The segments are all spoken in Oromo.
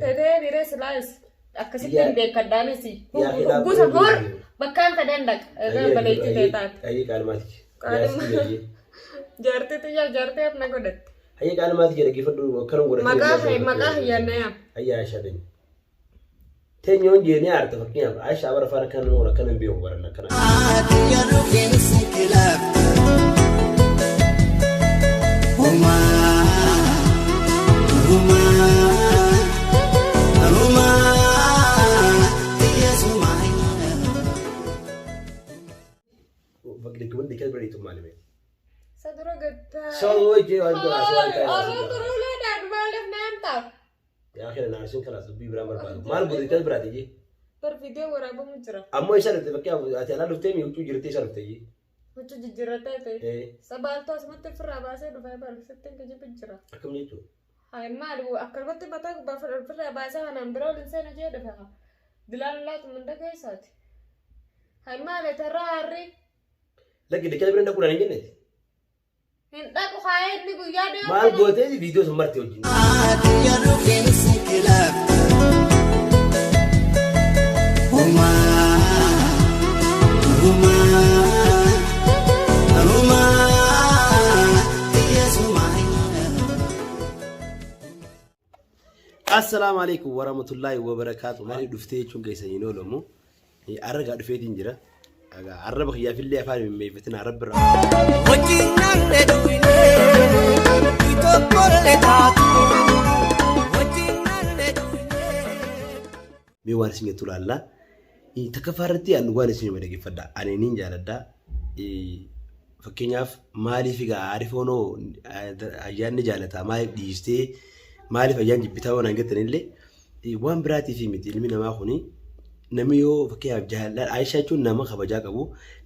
Teetee dhiiree silaayis akkasitti Yaa- hin beekadhaanis. Yaa hidhaa Gusa godhee hor bakkaan fedhan dhaqa. Baleetti teetaati. Ayyee qaalmaati. Qaalima. Jaartii xiyyaa jaartii hafna godhatte. Ayyee qaalmaati jedha geeffadhu akkana godhatee. Maqaa maqaa hiyyaannee yaa. Ayyee Aishaa teenya. Teenyoon jeenee aarta fakkeenyaaf Aishaa bara afaan akkana nama godha akkana hin beeku baran akkana. Fakkiiwwan dhiqee bira dhiitu maali mee? Isa dura gattaa. Soo wajjin waan ta'aa waan ta'aa. Oroo turuuleedhaan maaliif naan ta'a? Yaa kena naarsiin kalaas dubbii biraan barbaadu. Maal godhe dhiqee biraati jee? Bar viidiyoo waraabamu jira. Ammoo isa dhufte fakkeenyaaf ati alaa dhuftee mi huccuu jirtee isa dhufte jee? Huccuu jijjiirratee ta'e. Ee Sabaaltuu asumatti ofirraa baasee dhufee bar sitti hin kijibu jira. akkam jechuudha? Haa maali akkanumatti mataa gubbaa ofirraa baasee kanaan bira waliin seena jee dhufe haa. Bilaan laatu munda keessaati. Haa maali tarraa harri Lakki dhiqee bira dhaquudhaan hin jenneeti. hin dhaqu haa inni guyyaa dhiyoo. Maal gootee viidiyoo sun marte wajjin. Assalaamu alaikum warahmatullahi wabarakaatu. Maaliif dhuftee jechuun keessan hin oolamu. Arra gaa dhufeetiin jira. Arraba kiyyaafillee afaan hin meeffatin arraba irraa. Wajjin duwwinee tokkollee taatu. Wajjin duwwinee. Mee waan isin jettu laalla. Takkaffaa irratti ani waan isin hima dhaggeeffadha. Ani niin jaaladha. Fakkeenyaaf maaliif egaa aarifoonoo ayyaanni jaalataa maaliif dhiistee maaliif ayyaan jibbitaa waan jettan illee waan biraatiif miti ilmi namaa kuni namni yoo fakkeenyaaf jaalala Aayishaa jechuun nama kabajaa qabu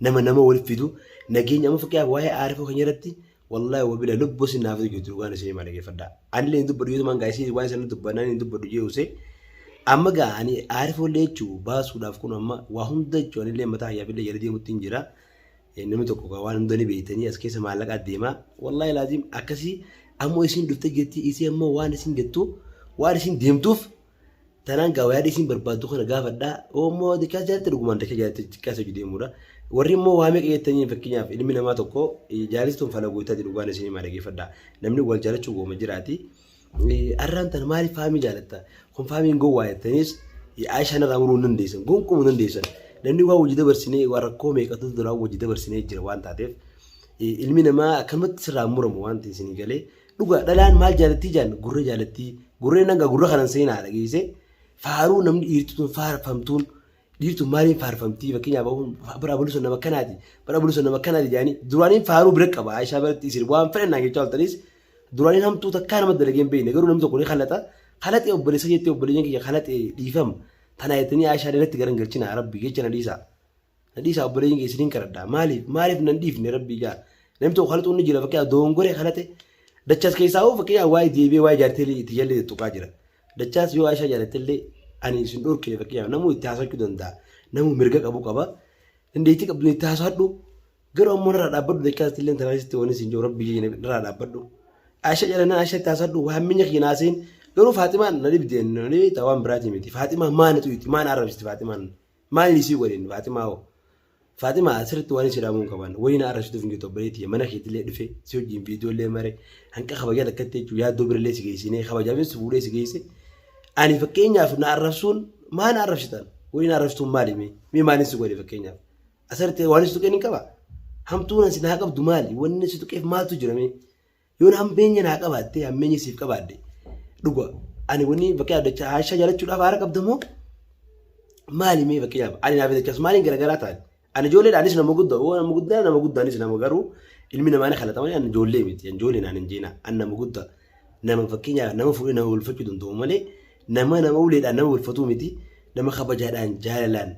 nama nama wal fidu nageenya amma fakkeenyaaf waa'ee aarifoo keenya irratti Wallahi wabila lubbu isin naaf jirtu dhugaan isin himaa dhaggeeffadha. Anillee hin dubbadhu yoo gaa isin waan isin dubbannaan hin dubbadhu jee usee. Amma gaa ani aarifoollee jechuu baasuudhaaf kun amma waa hunda jechuu anillee mataa kiyyaafillee jala deemutti hin jira. Namni tokko gaa waan hunda ni beektanii as keessa maallaqa deema. Wallahi laazim akkasii ammoo isin dhufte jirti isii ammoo waan isin jettu waan isin deemtuuf Tanaan gaa yaada isin barbaaddu kana gaafadha. Oommoo dikkaas jaalatte dhugumaan dikka jaalatte dikkaas hojii deemuudha. Warri immoo waa meeqa jettanii fakkeenyaaf ilmi namaa tokko jaalistuun fala guutaati dhugaan isin himaa dhageeffadha. Namni wal jaalachuu gooma jiraati. Arraan tana maaliif faamii jaalatta? Kun faamiin gowwaa jettaniis Aayishaan irraa muruu hin dandeessan. Gonkumaa hin dandeessan. Namni waa wajji dabarsinee waa rakkoo meeqatu duraa wajji dabarsinee jira waan taateef ilmi namaa akkanumatti sirraa muramu waan ta'e isinii galee Dhuga dhalaan maal jaalattii jaan gurra jaalattii gurreen hanga gurra kanan seenaa dhageesse faaruu namni dhiirti tun faarfamtuun dhiirtu maaliin faarfamtii fakkeenyaaf bara abaluu sun nama kanaati bara abaluu sun nama kanaati jaanii duraaniin faaruu bira qaba Aishaa biratti isin waan fedhan naan jechaa oltanis duraaniin hamtuu takkaa nama dalagee hin beekne garuu namni tokko ni kalaxa kalaxee obboleessa jettee obboleeyyan kiyya kalaxee dhiifama tanaa jettanii Aishaa irratti garan galchinaa rabbi jecha na dhiisaa. Na dhiisaa obboleeyyan kiyya isiniin kadhadha. Maaliif maaliif nan dhiifne rabbii jaa. Namni tokko kalaxuun ni jira fakkeenyaaf dogongoree kalaxe dachaas keessaa hoo fakkeenyaaf waa'ee deebi'ee waa'ee jaartee itti jallee tuttuqaa jira. Dachaas yoo Aishaa jaalatte illee ani isin dhorkine fakkeenyaaf namuu itti haasa'achuu danda'a. Namuu mirga qabu qaba. Dandeettii qabdu itti haasa'adhu. Garuu ammoo narraa dhaabbadhu dachaas illee tanaa wanni isin jiru rabbii jee narraa dhaabbadhu. Aishaa jaalannaan Aishaa itti haasa'adhu waa hamminya kiyya naaseen garuu Faaximaan na dhibdeen na dhibee waan biraatii miti. Faaximaan maa na tuyiti maa na arrabsiti Faaximaan. Maal isii godhin Faaximaa hoo? Faaximaa asirratti waan isii dhaamuun qaban wayii na arrabsituuf hin jirtu obboleetti mana keetillee dhufe si wajjin viidiyoolee mare hanqa kabajaa takkatti jechuun yaaddoo birallee si geessinee kabajaafis si fuudhee si geesse. Ani fakkeenyaaf na arrabsuun maa na arrabsitan? Wayii na arrabsituun maali mee? Mee maaliin si godhe fakkeenyaaf? Asirratti waan si tuqeen hin qaba. Hamtuun asi naa qabdu maali? Wanni si tuqeef maaltu jira mee? Yoon hammeenya naa qabaatte hammeenya siif qabaadhe dhuga ani wanni fakkeenyaaf dacha Aishaa jaalachuudhaaf aara qabda moo maali mee fakkeenyaaf ani naaf dachaas maaliin garagaraa ta'an ani ijoolleedha anis nama guddaa oo nama guddaa nama guddaa anis nama garuu ilmi namaa ni kalata malee ani ijoollee miti ani ijoollee naan hin jeena ani nama guddaa nama fakkeenyaaf nama fuudhee nama ulfachuu danda'u malee nama nama uleedhaan nama ulfatuu miti nama kabajaadhaan jaalalaan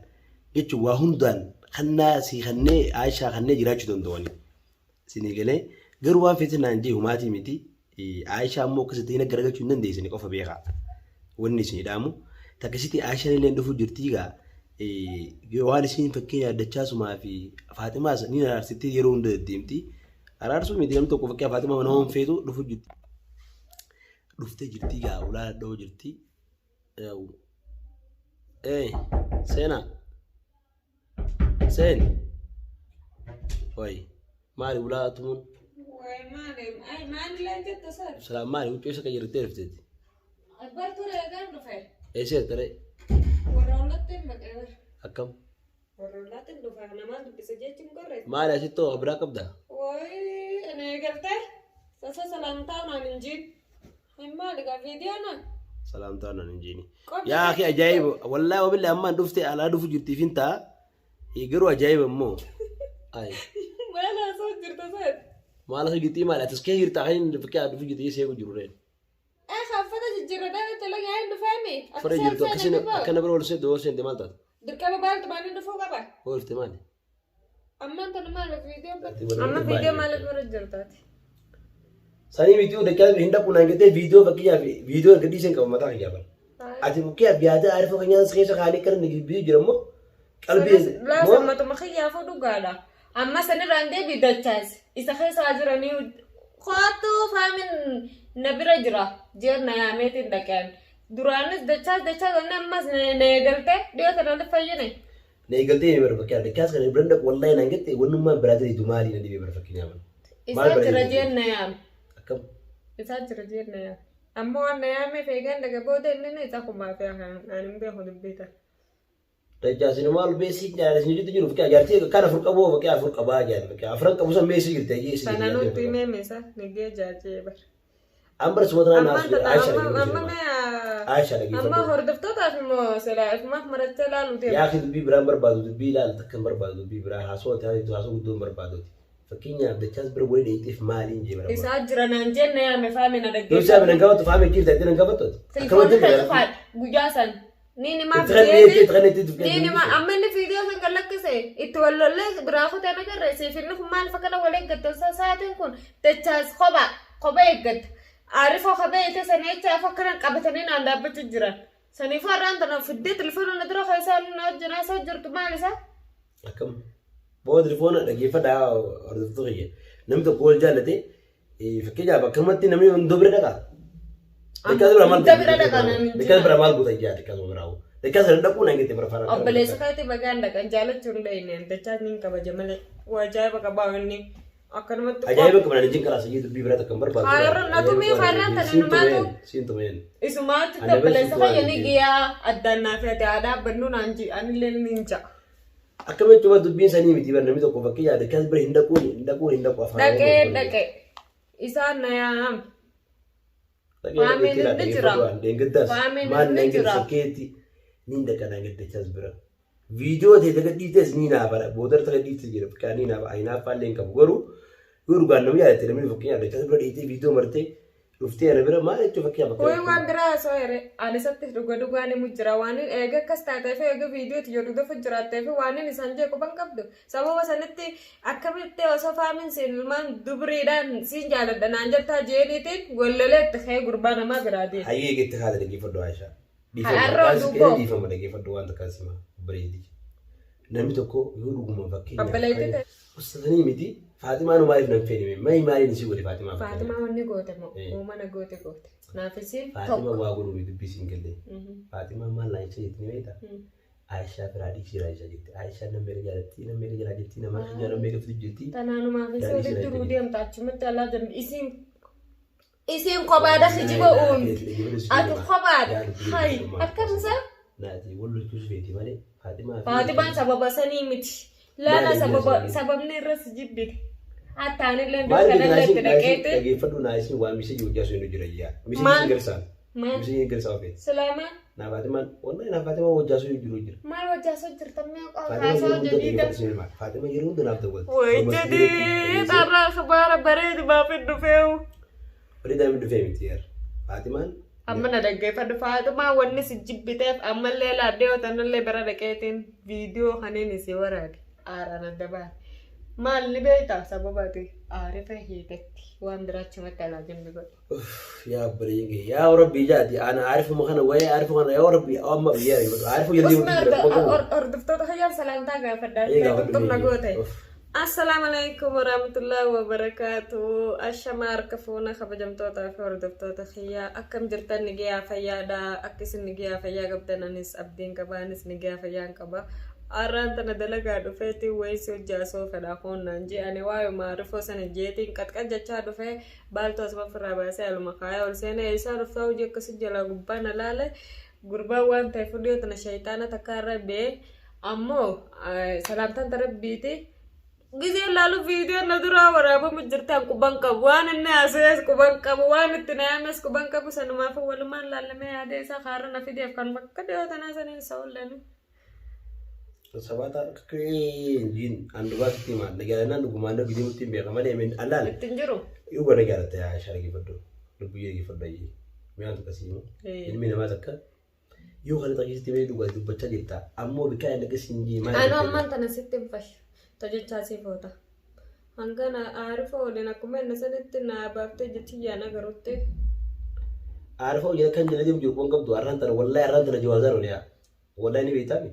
jechuun waa hundaan kannaa sii kannee Aishaa kannee jiraachuu danda'u ani. Isinii galee garuu waan feete naan jee humaatii miti. Aayishaa ammoo akkasitti hin garagalchuu hin dandeessine qofa beekaa. Wanni isin dhaamu takkasitti Aayishaan illee dhufuu jirtii gaa waan isiin fakkeenya dachaasumaa fi Faaximaas ni araarsitti yeroo hunda deddeemti. Araarsuu miti namni tokko fakkeenya Faaximaa nama hin feetu dhufuu jirti. Dhuftee jirtii gaa ulaa dhahuu jirti. Ee, seenaa. Seen. Wayi. Maali ulaa tumuun? Wayi maali? Ay maali laan jetta sar? Salaam maali huccuu isa qayyarattee dhufteeti? Bar ture eegaan dhufe. Eessa jirta ree? Warra ollatti hin maqee bar. Akkam? Warra ollaatti hin dhufe namaan dubbisa jechuun gorre. Maali asitti hoo biraa qabdaa? Wayi ana eegaltee? Sasa salaamtaa naan hin jiin. Hin maali gaa viidiyoo naan? Salaamtaa naan hin jiini. Qophi Yaa akhi ajaa'iba wallaahi wabillahi ammaan dhufte alaa dhufu jirtiif hin ta'a. Garuu ajaa'iba immoo. Ay. Maal haasa'u jirta seet? Maal haasa'u jirtii maali atis kee jirta kan inni fakkii dhufu jirti seequ jiru reen. Ee uffata jijjiirradhaa itti lagaa hin dhufeemi. Uffata jirtu akkasina akkana bira ol seente ol seente maal taata? Dirqama baaltu maaliin dhufuu qaba? Oolfte maali? Ammaan tana maaliif viidiyoo Amma viidiyoo maaliif bira jirtaati? Sanii miti dachaa hin dhaqu naan jettee viidiyoo fakkeenyaaf viidiyoo erga dhiiseen qaba mataa kiyyaa bara. Ati fakkeenyaaf yaada arifoo kan nyaata keessa kaanii kan inni gibbisuu jira immoo qalbii Laasa matuma kiyyaafuu dhugaadha. Amma sanirraan deebi dachaas isa keessa jiranii kootuu faamin na bira jira jeer na yaameetiin dhaqeen. Duraanis dachaas dachaas wanni ammas na eegalte dhiyoo tanaan fayyine. Na eegaltee himi bara fakkeenyaaf dachaas kana biran dhaqu wallaahi naan jette wannummaan biraa ta'e maali na dhibee bara fakkeenyaaf. Maal Isaa bara jira eegalte? jeen na yaame. Akkam? Isaa jira jeen na yaame. Amma waan na yaameef eegan dhaga booda inni isa kumaa fi ani hin beeku dubbii tana. Dachaas maal beesii jaalala jiru jiru fakkeenyaaf jaartii kan afur qabu fakkeenyaaf afur qabaa jaal fakkeenyaaf afran qabu san beesii jirti ayyee isii Sana jirti. nutti himee meesa nigee jaajee bara. An bara suma tanaa Amma naaf jira Aisha dhaggeeffadhu. Aisha amma dhaggeeffadhu. hordoftootaaf immoo silaa ifumaaf marachaa ilaaluu deema. Yaa akhi dubbii biraan barbaadu dubbii ilaal takka hin barbaadu dubbii biraa haasoo taasisu haasoo guddoo hin barbaadu. Fakkeenyaaf dachaas bira wali dheeyxeef maaliin jee bara. Isaa jira naan jenne yaame faame na Yoo isaa dhaggeeffadhu. biran gaafatu faame jirta itti nan gaafatu. Telefoonni kan cufaadha guyyaa san. Ni nimaaf Itti kan dheeyxee itti kan dheeyxee Ni nima amma inni viidiyoo san kan lakkise itti wal lollee biraa kutee na garre siif inni kun maal fakkaata wal eeggatta sa'aatiin kun dachaas kophaa kophee eeggatta. Aarifoo kophee eegte sana jecha afaan kana qabatanii naan dhaabbachuu jiran. Saniifuu har'aan tana fiddee telefoona na dura keessaa na wajjin haasa'u jirtu maal isaa? Akkam. Boo telefoona dhaggeeffadhaa hordoftoota kiyya. Namni tokko wal jaallate fakkeenyaaf akkanumatti namni hundoo bira dhaqa. Dachaas bira maal Hunda bira dhaqa namni Dachaas bira maal goota ijaa dachaas bira hoo. Dachaas bira dhaquu naan jette bara faana. Obboleessa keetti bagaan dhaqan jaalachuun dhayne dachaas niin kabaja malee. Waa ajaa'iba qabaa inni akkanumatti. Ajaa'iba qabna ni jinqalaa sanyii dubbii biraa takka hin barbaadu. Haaraan na tumii haaraan tana numaatu. Siin tumeen. Isumaatti Ani obboleessa beeksisu kiyya ni waan giyaa addaan naaf ati haa dhaabbannu naan ji anillee niin ja'a. Akkam jechuun dubbiin sanii miti bara namni tokko fakkeenyaaf dachaas bira hin dhaquun hin dhaquun hin dhaqu afaan. Dhaqee dhaqee isaan na yaam. Faamiin ni jira. Deengiddaas Faamiin maal ni naan jira. sakkeetti ni dhaqa naan dachaas bira. Viidiyoo ta'e daga dhiites ni naafa booda daga dhiites jira fakkaata ni naafa ani naafaa illee hin qabu garuu yoo dhugaan namni yaadatte namni fakkeenyaaf dachaas bira dhiitee viidiyoo martee dhuftee ana bira maal jechuun fakkeenyaaf Wayi waan biraa osoo here ani isatti dhuga dhugaan himu jira waan inni eega akkas taatee fi eega viidiyoo tiyya dhugafu jiraattee fi waan inni isaan jeequ ban qabdu sababa sanitti akkamitti osoo faamin siin ilmaan dubriidhaan siin jaaladha naan jettaa jeeniitiin wallaleetti ka'ee gurbaa namaa biraa deema. Hayyee eegatti haala dhaggeeffadhu Aishaa. Har'a oduu koo. Dhiifama dhaggeeffadhu waan takka sima bareedi. Namni tokko yoo dhuguma fakkeenyaaf. Obboleettii ta'e. Ussatanii miti Faatimaan maaliif nan feene mayi maaliin isii godhe Faatimaa fakkeenyaaf. Faatimaa wanni goote moo uumana goote goote naaf isiin Faatima tokko. waa godhuu dubbii siin galle. Faatimaan maal naan ibsa jetti ni beektaa? Aishaa biraa dhiisii Aishaa jetti. Aishaan nama meeqa jaalatti nama meeqa jalaa jetti nama meeqa nama meeqa fidu jetti. Tanaanumaaf isa Daandii walitti sirraa duruu itti deemta achumatti alaa jambi isiin isiin kophaadha kijiba uumti. Ati kophaadha. Hayi akkamisa? Naati wal lolchuus feeti malee Faatimaa fi. Faatimaan sababa sanii miti. Laala Maali sababa sababni? sababni irras jibbite. Hattaanillee Maal dur kanallee itti dhaqeete. dhaggeeffadhu naa isin waa misii hojjaa sun jira iyyaa. Misii Maal? isin garsaa. Maal? Misii isin garsaa ofeeti. Sulaamaan Naa Faatimaan wallahi naa Faatimaan hojjaa sun jiru jira. maal hojjaa soo jirta mee Faatimaan haasaa yeroo hunda jadiida. dhaggeeffadhu isin himaa. Faatimaan yeroo hunda naaf dawwalti. Way jadiid har'a akhbaara bareedu baafin dhufeewu. Bareedaa mi dhufee miti yaar. Faatimaan Amma na dhaggeeffadhu Faatimaa wanni si jibbiteef ammallee laaddee otanallee bira dhaqeetiin viidiyoo kanneen isii waraabe aaraan adda baate. Maal ni beektaa sababa ati aarifa hiitetti waan biraachumatti alaa jemmi godhe. Uff, yaa bareedee yaa rabbi jaati ana aarifuma kana wayii aarifuma kana yaa rabbi amma yaa aarifu jalli Usma hordoftoota hayyaan salaamtaa gaafadhaa. Ee, gaafadhu Tumna mee. goote. Uff. Assalaamu alaikum warahmatullahi wabarakaatu. Ashama harka fuuna kabajamtootaa fi hordoftoota kiyyaa, akkam jirtan? Nigiyaa fayyaadha? Akka isin nigiyaa fayyaa qabdan anis abdiin qaba, anis nigiyaa fayyaan qaba. Har'aan tana dalagaa dhufeeti wayii hojii asoo fedha koonnaan jee, ani waayuma arifoo sana jeetiin qaxqax jechaa dhufee, baaltoo asuma ofirraa baasee aluma kaayee ol seenee, isaa dhuftaa hojii akkasii jalaa gubbaa na laale. Gurbaan waan ta'eef dhiyoo tana shayxaana takka irra bee ammoo salaamtaan tarabbiiti. Gizee laalu viidiyoon na duraa waraabamu jirtaan quban qabu, waan inni haasa'es quban qabu, waan itti na yaames quban qabu. Sanumaaf walumaan laallamee yaada isaa kaarra na fideef kan bakka dhiyoo tanaa saniin sa'ullani. Sabata jiin an dhugaa sitti himaa, na jaalannaan dhugumaan na gidee murtiin beeka malee min allaale. Ittiin jiru. Dhuga na jaalatta yaa Aishaa, dhaggeeffadhu. Lubbuu dhaggeeffadhu ayyee. Mi'aan tokko sii himu. Ilmi namaa takka yoo kana xaqiisitti mee dhugaa dubbachaa jirta ammoo bikkaa inni akkasii hin jee maal? Anu ammaan tana sitti hin fashu. Tojechaa si foota. Hangana aarifa waliin akkuma inni sanitti naa baaftee jechi yaan agarutti. Aarifa hojii kan jala deemu jiru kun qabdu arraan tana, wallahi arraan tana jawaazaan olee yaa. Wallahi ni beektaami.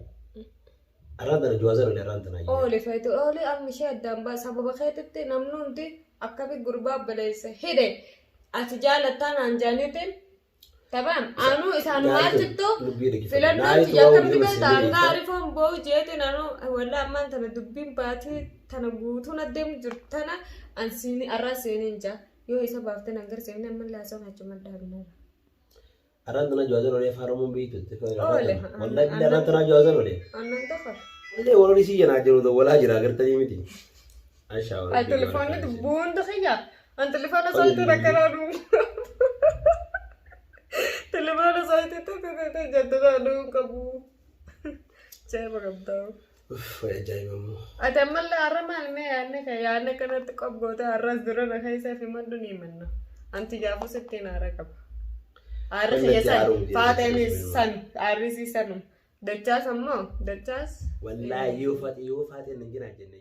Arraan tana jawaazaan olee arraan tana. Ooli feetu ooli, amma ishee addaan baa sababa keetitti namni hundi akkami gurbaa obboleessa hidhe ati jaalattaa naan jaaniitiin. Tamam. Anuu isaanumaa jittu filannoon tiyya akkamitti beekta? Hanga arifoon boo'u jeetiin anuu walla ammaan tana dubbiin baatii tana guutuun adeemu jirtu tana an siini arraa seeniin jaa. Yoo isa baaftee nan garsiifne ammallee haasawaan achuma dhaabneera. Arraan tana jawaazaan olee afaan Oromoon beektu. Oole. Wallahi billah arraan tana jawaazaan olee. Annan tokko. Illee warri sii janaa jiru dawwalaa jira agartanii miti. Ashaa. Ay, telefoonni dubbuun xiyya. An telefoona saayitii rakkanaa dhuun. Telefoona saayitii tete jettu dhuun qabu. Ceeba qabdaa. Uff, ajaa'iba immoo. Ati ammallee har'a maal mee yaadne kan yaadne kanatti qobgoota har'as dura na keessa fi maddu ni manna. Anti gaafuu sittiin haara qaba. Aarri Kan kiyya natti san haaruu miti. Faaxeenis san aarrisii sanum. Dachaas ammoo dachaas. Wallahi yoo faate nan jira jenne.